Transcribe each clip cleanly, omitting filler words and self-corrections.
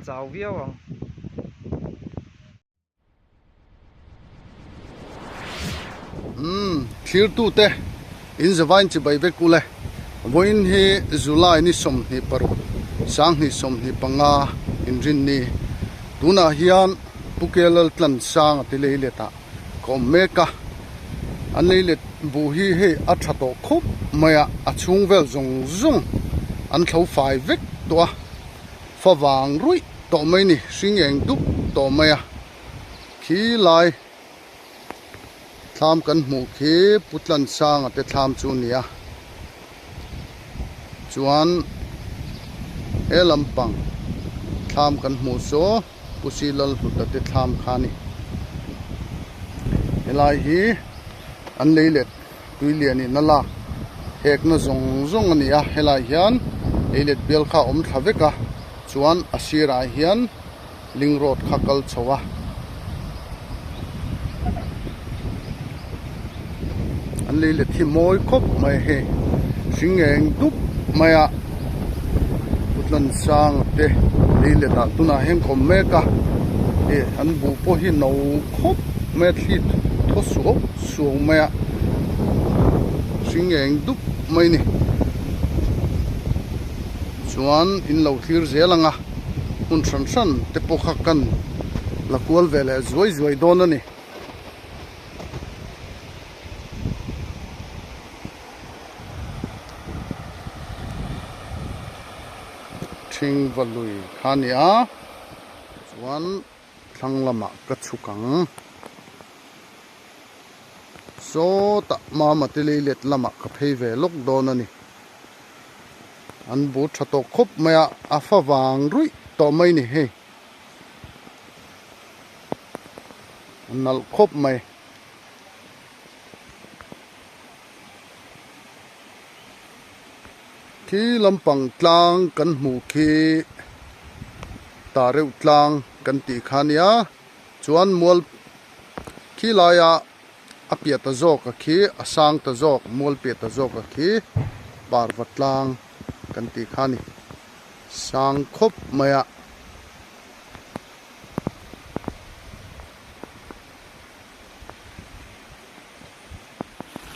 chau viau ang. Umm thirtute in zavain chibai vek ule vawiin hi July ni 26 2025 inrinni tunah hian Pu Kelal Tlansanga ti lei letah ka awm mek a an lei let buh hi hei a tha tawh khawp mai a a chhung vel zawng zawng an thlo fai vek tawh a fa vang ruih tawh mai ni hring eng dup tawh mai a khi lai thlam kan hmuh khi Pu Tlansanga te thlam chu a ni a chuan he lampang thlam kan hmuh saw. Pu Si Lalhluta te thlam kha a ni. Helai hi an lei let tui lian in a lak hekna zawng zawng a ni a, helai hian lei let bial kha a awm thla vek a, chuan a sirah hian ling road kha kal chho a. An lei let hi mawi khawp mai hei hring eng dup mai a Putlansanga te lei let ah tunah hian ka awm mek a ih an buh pawh hi no khawp mai a thli thaw suau suau mai a hring eng dup mai a ni chuan in lo thlir zel ang a hmun hran hran te pawh kha kan la kual ve leh zuai zuai dawn a ni. Thing va lui kha a ni a chuan thlang lamah ka chhuk ang sawtah mama te lei let lamah ka phei ve lawk dawn a ni an bu tha tawh khawp mai a a fa vang ruih tawh mai a ni hei. A nalh khawp mai. Khi lampang tlang kan hmuh khi ta reuh tlang kan tih kha a nia chuan mual khi laia a piah ta zawk a khi a sang ta zawk mual piah ta zawk a khi parva tlang kan tih kha a ni sang khawp mai a.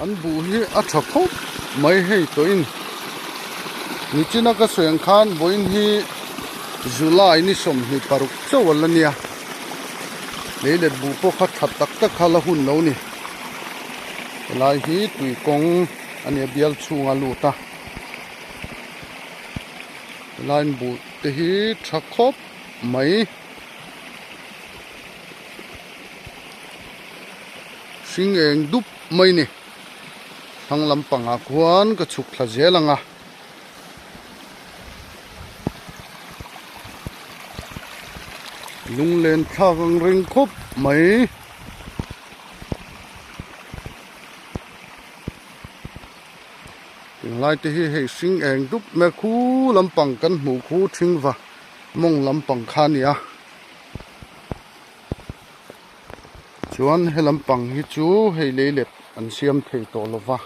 An buh hi a tha khawp mai hei tawhin nichina ka sawi ang khan vawiin hi July ni 26 chauh a la nia lei let buh pawh kha tha tak tak kha la hun lo ni helai hi tui kawng a nia bial chhunga lut a helai buh te hi tha khawp mai. Hring eng dup mai ni. Thlang lampangah khuan ka chhuk thla zel ang a. Lunglen thlak ang reng khawp mai. Tunlai te hi hei hring eng dup mai khu lampang kan hmuh khu thing va mawng lampang kha a ni a. Chuan he lampang hi chu hei lei let an siam thei tawh lo va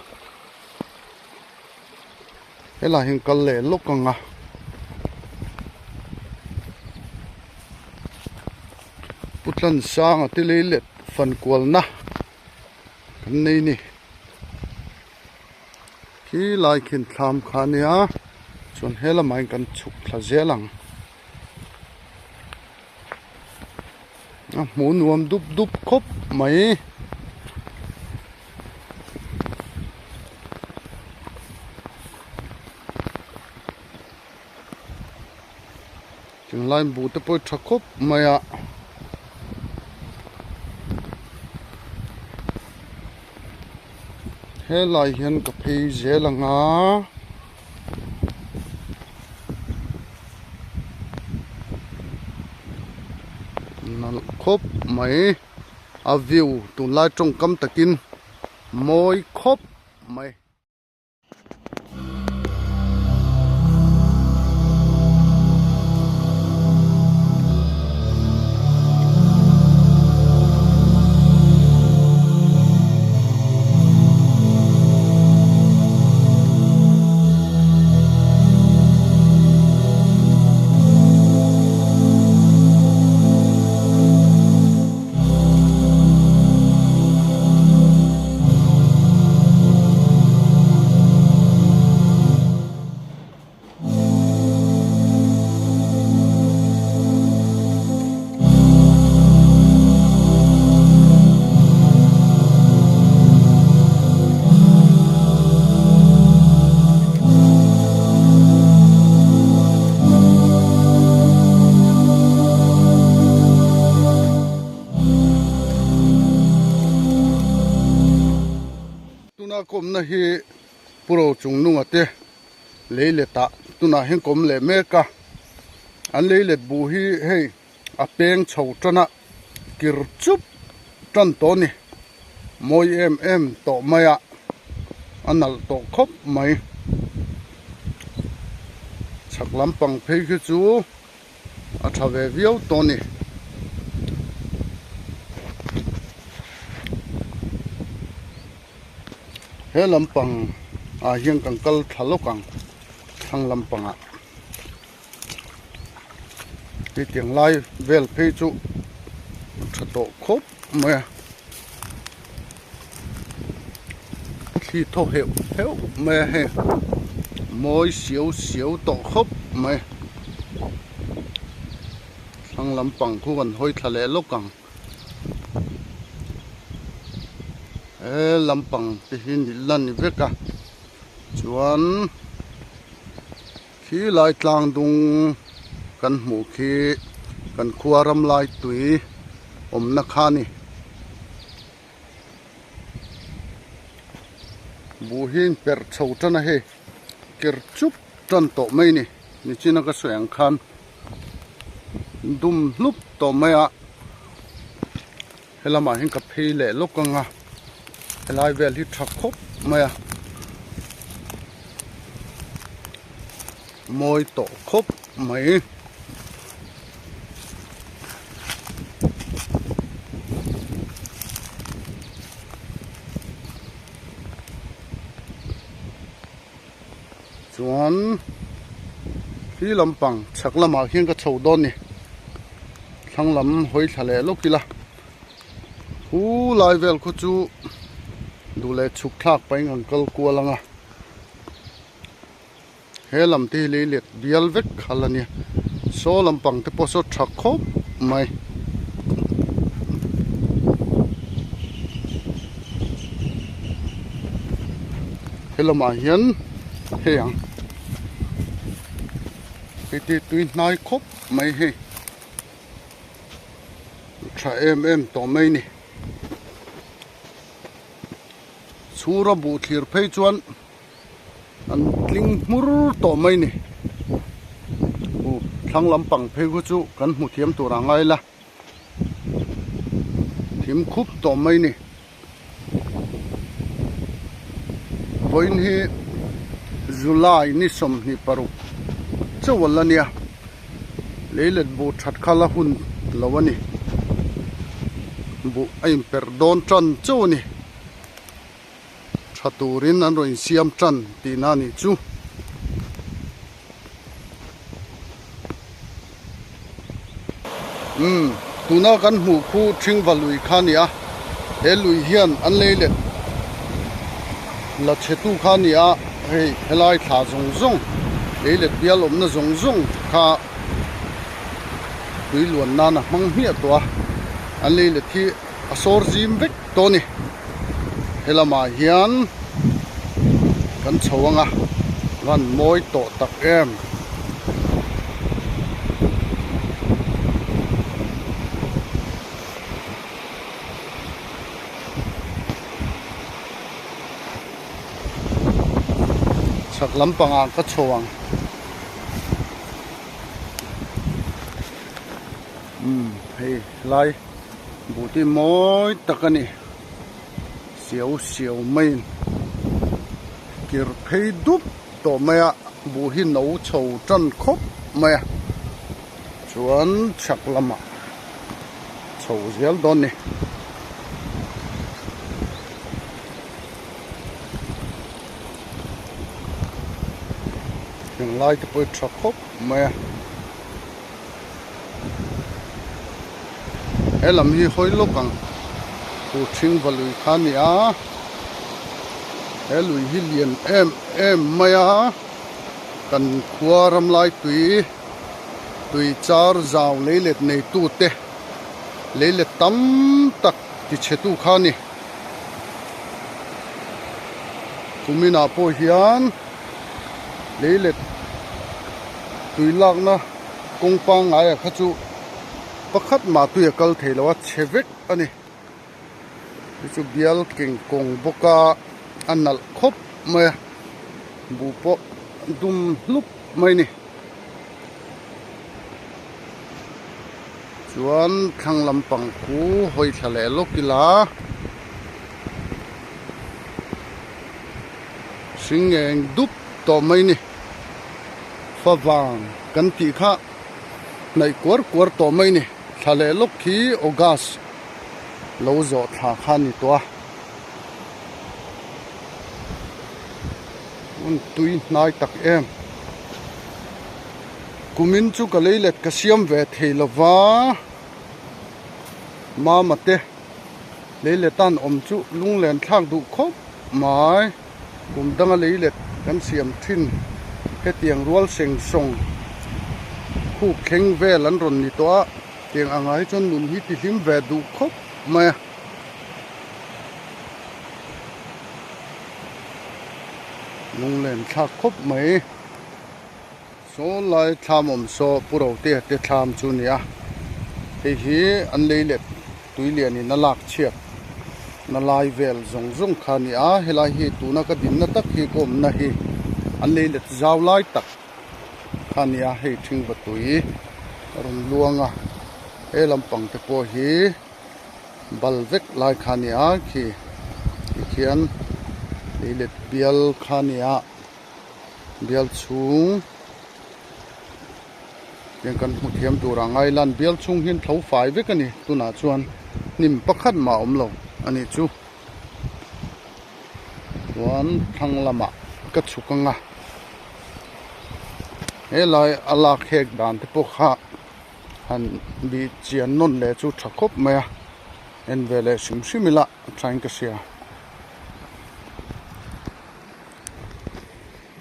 helai hian kal leh lawk ang a Pu Tlansanga te lei let fan kualna kan nei a ni khi lai khian thlam kha a nia chuan he lamah hian kan chhuk thla zel ang. A hmuh nuam dup dup khawp mai. Tunlai buh te pawh hi tha khawp mai a. Helai hian ka phei zel ang a. Nalh khawp mai a view tunlai tawngkam takin mawi khawp mai. kawmna hi Puro Chungnunga te lei letah tunah hian ka awm leh mek a, an lei let buh hi hei a peng chho tan a, kir chup tan tawh a ni, mawi em em tawh mai a, a nalh tawh khawp mai. Chhak lampang phei khi chu a tha ve viau tawh a ni. He lampang ah hian kan kal thla lawk ang thlang lampang ah hetiang lai vel phei chu a tha tawh khawp mai a thli thaw heuh heuh mai a hei mawi siau siau tawh khawp mai thlang lampang khu kan hawi thla leh lawk ang. He lampang te hi ni la ni vek a chuan khi lai tlang dung kan hmuh khi kan khua ram lai tui awmna kha a ni. Buh hi in perh chho tan a hei ker chup tan tawh mai a ni nichina ka sawi ang khan. Dum hlup tawh mai a helamah hian ka phei leh lawk ang a helai vel hi tha khawp mai a mawi tawh khawp mai. Chuan khi lampang chhak lamah khian ka chho dawn ni thlang lam hawi thla leh lawk ila khu lai vel khaw chu duh leh chhuk thlak pahin kan kal kual ang a he lam te hi lei let bial vek khal a nia saw lampang te pawh saw tha khawp mai. Helamah hian hei ang hei te tui hnai khawp mai hei tha em em tawh mai ni chhura buh thlir phei chuan an tling hmur tawh mai ni thlang lampang phei khu chu kan hmu thiam tur a ngai la. Thim khup tawh mai ni. Vawiin hi July ni 26 chauh a la nia. Leilet buh that kha la hun lo a ni. Buh a inperh dawn tan chauh a ni. Tha turin an rawn insiam tan tihna a nih chu. Umm tuna kan hmuh khu Thingva lui kha a ni a, he lui hian an lei let la chhe tu kha a ni a, hei helai thla zawng zawng lei let bial awmna zawng zawng kha tui luan nan a hmang hmiah tawh a, an lei let hi a sawr zim vek tawh a ni. He lamah hian kan chho ang a, van mawi tawh tak em. Chhak lampangah ka chho ang. Umm hei lai buh te mawi tak a ni siau siau maiin kir phei dup tawh mai a buh hi no chho tan khawp mai a chuan chhak lamah chho zel dawn a ni. Heng lai te pawh hi tha khawp mai a. He lam hi hawi lawk ang pu thing va lui kha a ni a he lui hi lian em em mai a kan khua ram lai tui tui char zau lei let nei tu te lei let tam tak ti chhe tu kha a ni kumin ah pawh hian lei let tui lakna kawng pangngai ah kha chu pakhat mah tui a kal thei lo a chhe vek a ni chu chu bial keng kawng bawk a. a nalh khawp mai a buh pawh dum hlup mai a ni chuan thlang lampang khu hawi thla leh lawk ila hring eng dup tawh mai a ni favang kan tih kha hnaih kuar kuar tawh mai a ni thla leh lawk khi august lo zawh thla kha a ni tawh a. Hmun tui hnai tak em. Kumin chu ka lei let ka siam ve thei lova Mama te lei let an awm chu lunglen thlak duh khawp mai. Kum danga lei let kan siam thin hetiang rual seng sawng khup thleng vel an rawn ni tawh a, tiang angah hi chuan nun hi tihlim ve duh khawp mai a. Lunglen thlak khawp mai. Saw lai thlam awm saw Pu Rotea te thlam chu a ni a. Hei hi an lei let tui lianin a lak chhiat na lai vel zawng zawng kha a ni a. Helai hi tuna ka dinna tak hi ka awmna hi an lei let zau lai tak kha a ni a. Hei thingva tui a rawn luang a, he lampang te pawh hi. Bal vek lai kha a ni a khi tikhian leilet bial kha a ni a bial chhung tiang kan hmu thiam tur ang a ilan bial chhung hian tho fai vek a ni tunah chuan hnim pakhat mah a awm lo a nih chu chuan thlang lamah ka chhuk ang a helai a lak hek dan te pawh kha. Han bih chian nawn leh chu tha khawp mai a, en ve leh hrim hrim ila a thain ka hria.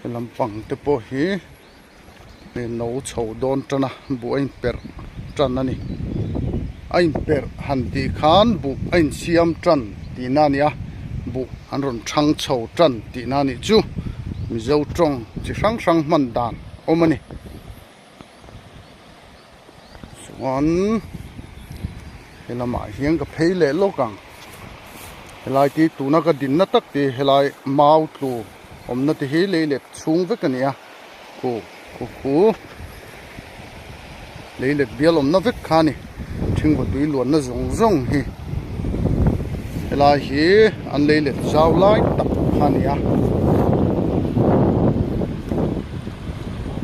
He lampang te pawh hi hei no chho dawn tan a, buh a inperh tan a ni. A inperh han tih khan buh a insiam tan tihna a ni a, buh an rawn thang chho tan tihna a nih chu Mizo tawng chi hrang hrang hman dan awm a ni. Chuan he lamah hian ka phei leh lawk ang helai te tuna ka dinna tak te helai mau tlu awmna te hi lei let chhung vek a ni a khu khu khu lei let bial awmna vek kha a ni thingva tui luanna zawng zawng hi helai hi an lei let zau lai tak kha a ni a.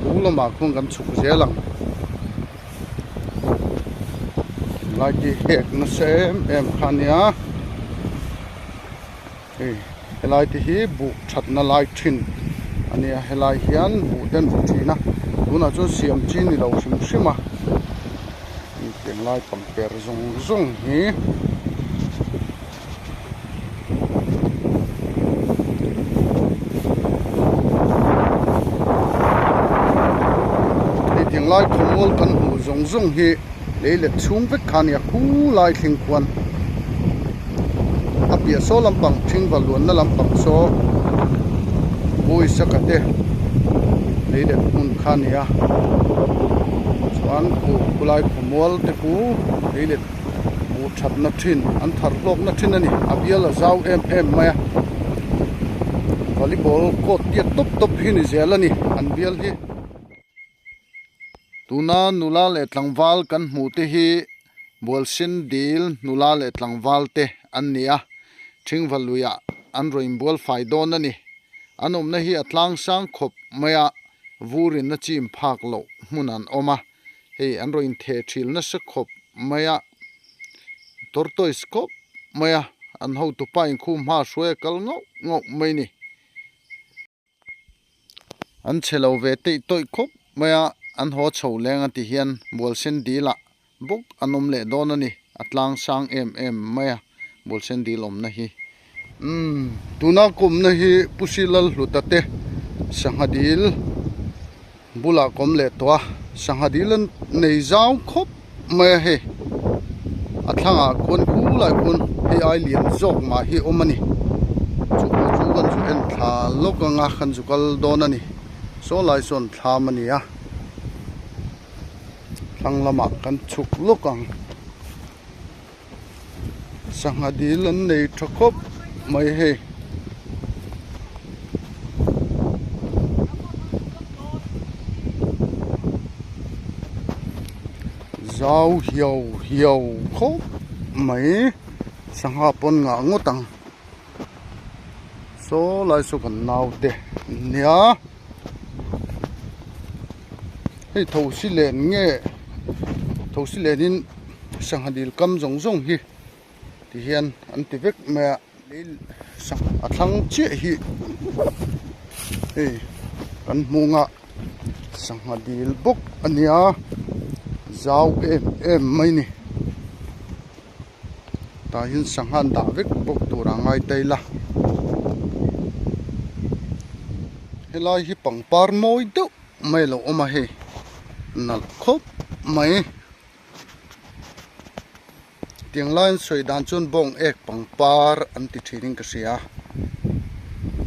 Chu lamah khuan kan chhuk zel ang lai te hek nasa em em kha a nia hei helai te hi buh thatna lai thin a nia helai hian buh te an ru thin a tunah chuan siam chi ni lo hrim hrim a hetiang lai pangper zawng zawng hi. Hei tinglai khawmual kan hmuh zawng zawng hi lei let chhung vek kha a nia khulai thleng khuan a piah saw lampang thingva luanna lampang saw pawisa ka te lei let hmun kha a nia chuan khu khulai khawmual te khu lei let. Buh thatna thin an thar hlawkna thin a ni a bial a zau em em mai a volleyball court tiat tawp tawp hi ni zel a ni an bial hi. Tuna nula leh tlangval kan hmuh te hi Bualsen dil nula leh tlangval te an ni a Thingva luiah an rawn inbual fai dawn a ni an awmna hi a tlang sang khawp mai a vurin a chim phak loh hmun an awm a. Hei an rawn intheh thil nasa khawp mai a, tortoise khawp mai a, an hotupa inkhum hma hruai a kal ngauh ngauh mai a ni. An chhe lo ve teih tawih khawp mai a, an haw chho leng a ti hian Bualsen dil ah bawk an awm leh dawn a ni, a tlang sang em em mai a Bualsen dil awmna hi. Umm tuna kawmna hi Pu Silalhluta te sangha dil bulah kawm leh tawh a sangha dil an nei zau khawp mai a hei a thlangah khuan khulai khuan hei ai lian zawk mah hi awm a ni chu pawh chu kan zu en thla lawk anga kan zu kal dawn a ni saw lai sawn thlam a ni a thlang lamah kan chhuk lawk ang. Sangha dil an nei tha khawp mai hei. Zau hiau hiau khawp mai sangha pawn ngah ngawt ang saw lai saw kan naute nia hei thosi len nge thosi lenin sangha dil kam zawng zawng hi ti hian an ti vek mai a. A thlang chiah hi hei kan hmung a sangha dil bawk a nia zau em em mai ni tah hian sangha an dah vek bawk tur a ngai ta ila helai hi pangpar mawi deuh mai a lo awm a hei nalh khawp mai. Tiang laiin sawi dan chuan bawng ek pangpar an ti thin in ka hria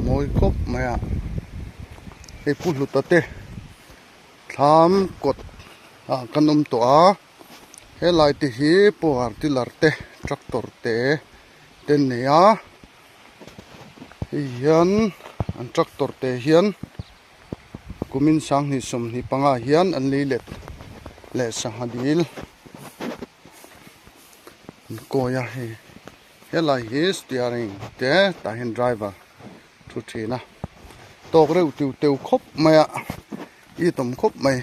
mawi khawp mai a hei pu hluta te thlam kawt ah kan awm tawh a helai te hi power tiller te tractor te te an nei a hei hian an tractor te hian. Kumin 2025 ah hian an lei let leh sangha dil an kawi a hei helai hi steering te tah hian driver thu thin a tawk reuh tiu teu khawp mai a i tawm khawp mai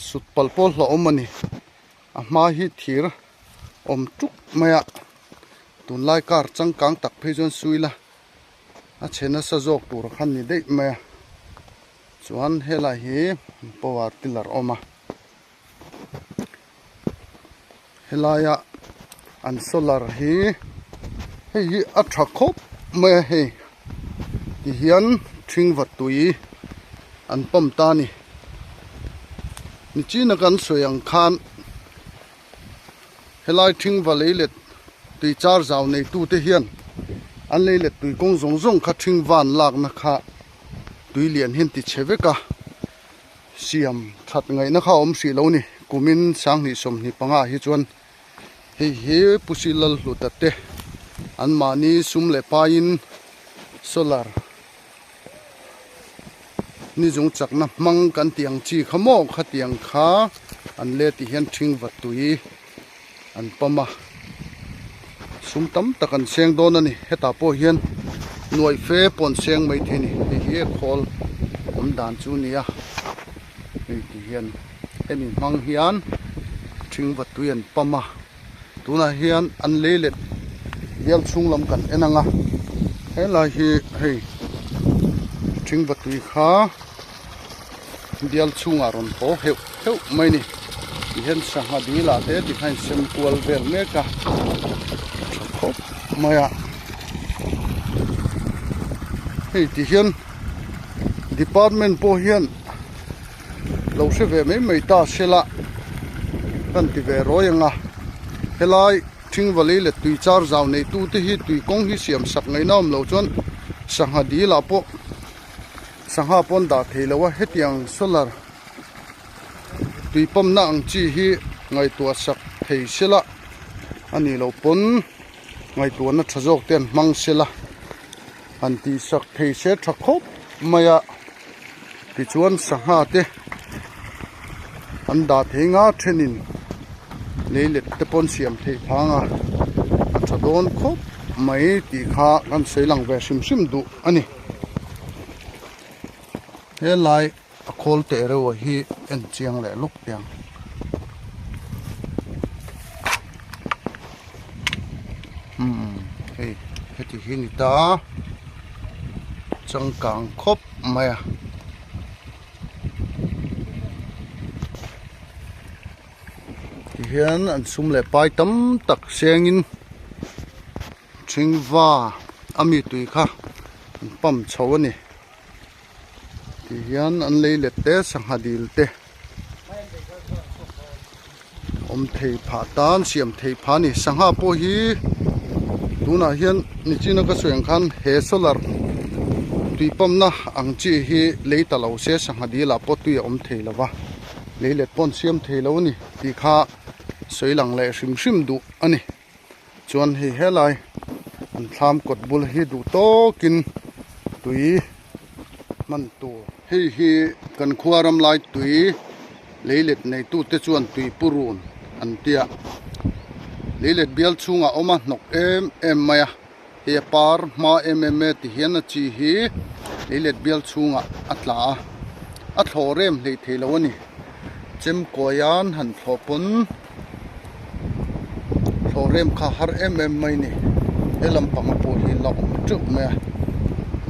sut palh pawh hlauhawm a ni a hma hi thir awm tuk mai a tunlai car changkang tak phei chuan sui la. A chhe nasa zawk tur khan ni daih mai a chuan helai hi power tiller a awm a helaia an solar hi hei hi a tha khawp mai a hei tihian thingva tui an pump ta a ni nichina kan sawi ang khan Helai thingva lei let tui char zau neitute hian an lei let tui kawng zawng zawng kha thingva an lakna kha tui lian hian ti chhe vek a, siam that ngaihna kha a awm hrih lo ni. Kumin 2025 ah hi chuan hei hi Pu Silalhluta te anmahni sum leh paiin solar Ni zung chakna hmang kan tih ang chi kha maw khatiang kha an let tih hian thingva tui an pawm a, sum tam tak an seng dawn a ni. Hetah pawh hian nuaih fe pawh an seng mai thei a ni. Hei hi a khawl awm dan chu a ni a, hei ti hian hemi hmang hian thingva tui an pawm a. Tunah hian an lei let bial chhung lam kan en ang a, helai hi hei thingva tui kha bial chhungah rawn haw heuh heuh mai a ni. Tihian sangha dil ah te tikhan in sem kual vel mek a, a tha khawp mai a. Hei tihian department pawh hian lo hre ve mai mai ta sela kan ti ve rawi ang a helai thingvali leh tui char zau nei tu te hi tui kawng hi siam sak ngaihna awm lo chuan sangha dil ah pawh sangha pawh an dah thei lo a hetiang solar tui pump na ang chi hi ngaihtuah sak thei sela a nih loh pawn ngaihtuahna tha zawk te an hmang sela han tih sak thei se tha khawp mai a tichuan sangha te an dah thei nga thenin lei let te pawh an siam theih phang a a tha dawn khawp mai tih kha kan sawi lang ve hrim hrim duh a ni helai a khawl teh reuh hi en chiang leh lawk teh ang. Umm hei heti hi ni ta changkang khawp mai a. Tihian an sum leh pai tam tak sengin thingva a mi tui kha an pump chho a ni. Ti hian an lei let te sangha dil te awm thei phah tan siam thei phah a ni sangha pawh hi tunah hian nichina ka sawi ang khan he solar tui pump na ang chi hi lei ta lo se sangha dil ah pawh tui a awm thei lo va lei let pawh an siam thei lo a ni tih kha sawi lang leh hrim hrim duh a ni. Chuan hei helai an thlam kawt bul hi duh tawkin tui hman tur. Hei hi kan khua ram lai tui Leilet neitute chuan tui purun an tia. Leilet bial chhungah awm a hnawk em em mai a, hei a par hma em em e ti hian a chi hi leilet bial chhungah a tla a, a thlawh rem hleih thei lo a ni. Chemkawian han thlawh pawn thlawh rem kha har em em mai a ni. He lampang pawh hi la awm teuh mai a,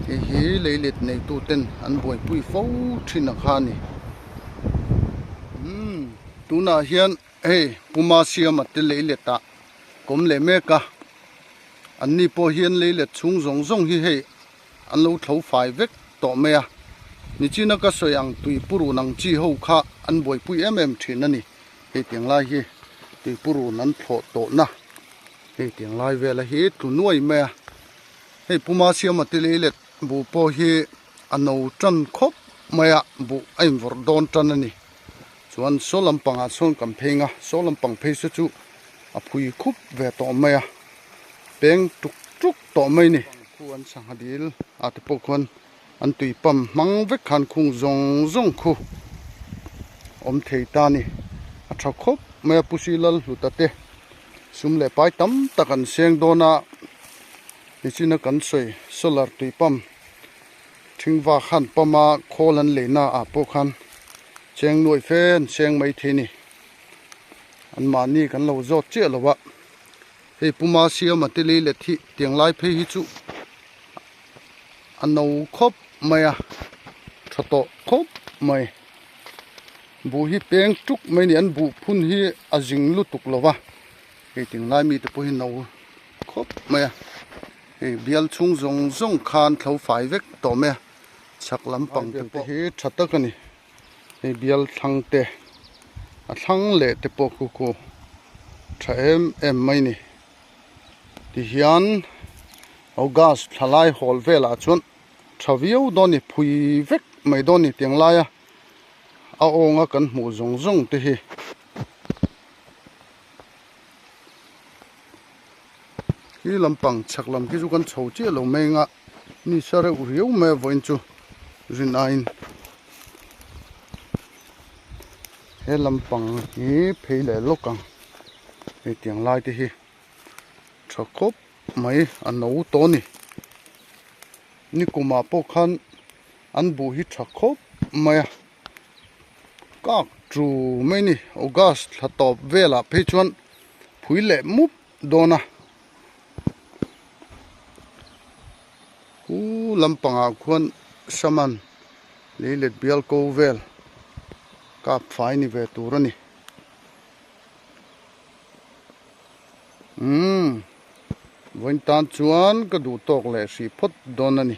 hei hi leilet neituten an buaipui fo thin ang kha a ni. Umm tunah hian hei Puma siama te leilet ah kawm leh mek a, an ni pawh hian leilet chhung zawng zawng hi hei an lo thlo fai vek tawh mai a, nichina ka sawi ang tui purun ang chi ho kha an buaipui em em thin a ni, hei tiang lai hi tui purun an thlawh tawhna hei tiang lai vela hi tlu nuai mai a, hei Puma siama te leilet buh pawh hi a no tan khawp mai a buh a invawrh dawn tan a ni chuan saw lampangah sawn kan phei ang a saw lampang phei saw chu a phui khup ve tawh mai a peng tuk tuk tawh mai a ni khu an sangha dil ah te pawh khuan an tui pump hmang vek khan khung zawng zawng khu awm thei ta a ni a tha khawp mai a pusi lal hluta te sum leh pai tam tak an seng dawn a nichina kan sawi solar tui pump Thingva khan pump a khawl an lei na ah pawh khan cheng nuaih fe an seng mai thei a ni. An mahni kan lo zawt chiah lo a, hei Puma siama te lei let hi tiang lai phei hi chu a no khawp mai a, tha tawh khawp mai. Buh hi peng tuk mai a ni, an buh phun hi a zing lutuk lo va, hei tiang lai mite pawh hi no khawp mai a. Hei bial chhung zawng zawng khan thlo fai vek tawh mai a, chhak lampang te pawh hi tha tak a ni. Hei bial thlang te a thlang leh te pawh khu khu tha em em mai a ni. Tihian August thla lai hawl velah chuan tha viau dawn a ni, phui vek mai dawn a ni tiang laia a awnga kan hmuh zawng zawng te hi. Khi lampang chhak lam khi chu kan chho chiah lo mai anga ni sa reuh riau mai a vawiin chu rin aiin he lampang hi phei leh lawk ang hei tiang lai te hi tha khawp mai a no tawh a ni nikumah pawh khan an buh hi tha khawp mai a. Kak chu mai ni August thla tawp velah phei chuan phui leh mup dawn a hu lampangah khuan saman lei let bial ko vel kap fai ni ve tur a ni umm vawiin tan chuan ka duh tawk leh hrih phawt dawn a ni.